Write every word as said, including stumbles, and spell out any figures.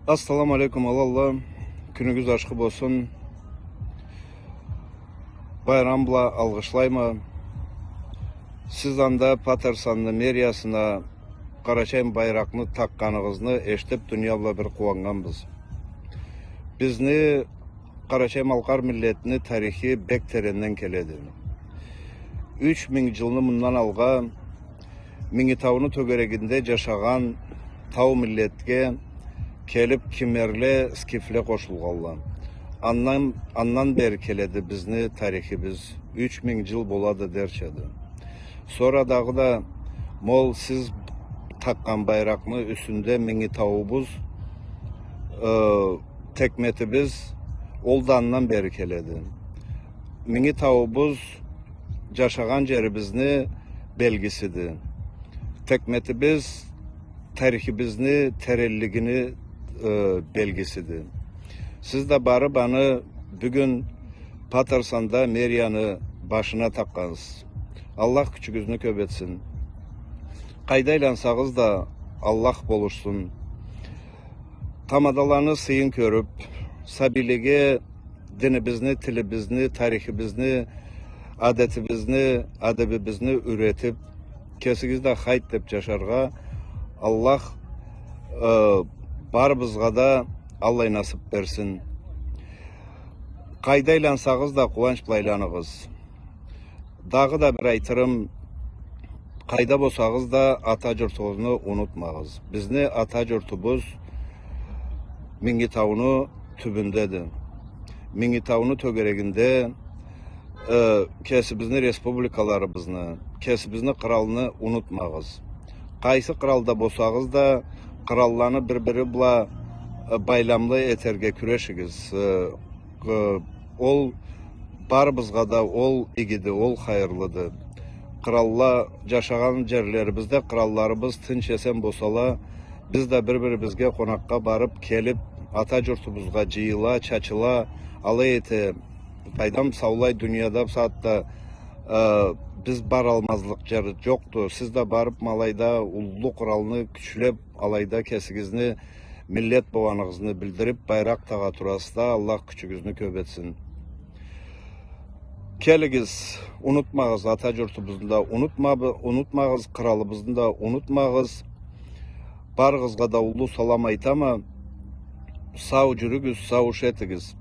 Ассаламу алейкум, аланла. Кюнюгюз ашхы болсун. Байрам бла алгъышлайма. Сиз анда Патерсонну мэриясына къарачай байракъны такъгъаныгъызны эшитип, дуния бла бир къууаннганбыз. Бизни къарачай-малкъар миллетни тарихи бек теренден келеди. Юч минг джылны мындан алгъа Минги тауну тёгерегинде джашагъан тау миллетге келип кимерле, скифле къошулгъанла. Андан, андан бери келеди бизни тарихибиз. Юч минг джыл болады дерчады. Сора дагъыда ма ол сиз такъгъан байракъны юсюнде Минги тауубуз, э, текметибиз, ол да андан бери келеди. Минги тауубуз джашагъан джерибизни белгисиди. Текметибиз тарихибизни теренлигини, э, белгисиди. Сиз да барып аны бюгюн Патерсонда мэрияны башына такъгъансыз. Аллах кючюгюзню кёп этсин. Къайда айлансагъыз да, Аллах болушсун. Тамадаланы сыйын кёрюп, сабийлеге динибизни, тилибизни, тарихибизни, адетибизни, адебибизни юретип, кесигиз да хайт деп джашаргъа Аллах, э, барыбызгъа да аллай насып берсин. Къайда айлансагъыз да, къууанч бла айланыгъыз. Дагъыда бир айтырым, къайда болсагъыз да, ата джуртугъузну унутмагъыз. Бизни ата джуртубуз Минги тауну тюбюндеди. Минги тауну тёгерегинде, э, кесибизни республикаларыбызны, кесибизни къралны унутмагъыз. Къайсы къралда болсагъыз да, къралланы бир-бири бла, э, байламлы этерге кюрешигиз. Э, э, ол барыбызгъа да ол игиди, ол хайырлыды. Къралла, джашагъан джерлерибизде къралларыбыз тынч-эсен болсала, биз да бир-бирибизге къонакъгъа барып, келип, ата джуртубузгъа джыйыла, чачыла, алай эте, къайдам, саулай дунияда бусагъатда, э, биз баралмазлыкъ джер джокъду. Сиз да барып, ма алайда уллу къралны кючлеп, алайда кесигизни миллет болгъаныгъызны билдирип, байракъ тагъа турасыз да, Аллах кючюгюзню кёп этсин. Келигиз, унутмагъыз, ата джуртубузну да унутма-, унутмагъыз, къралыбызны да унутмагъыз. Барыгъызгъа да уллу салам айтама. Сау джюрюгюз, сау иш этигиз.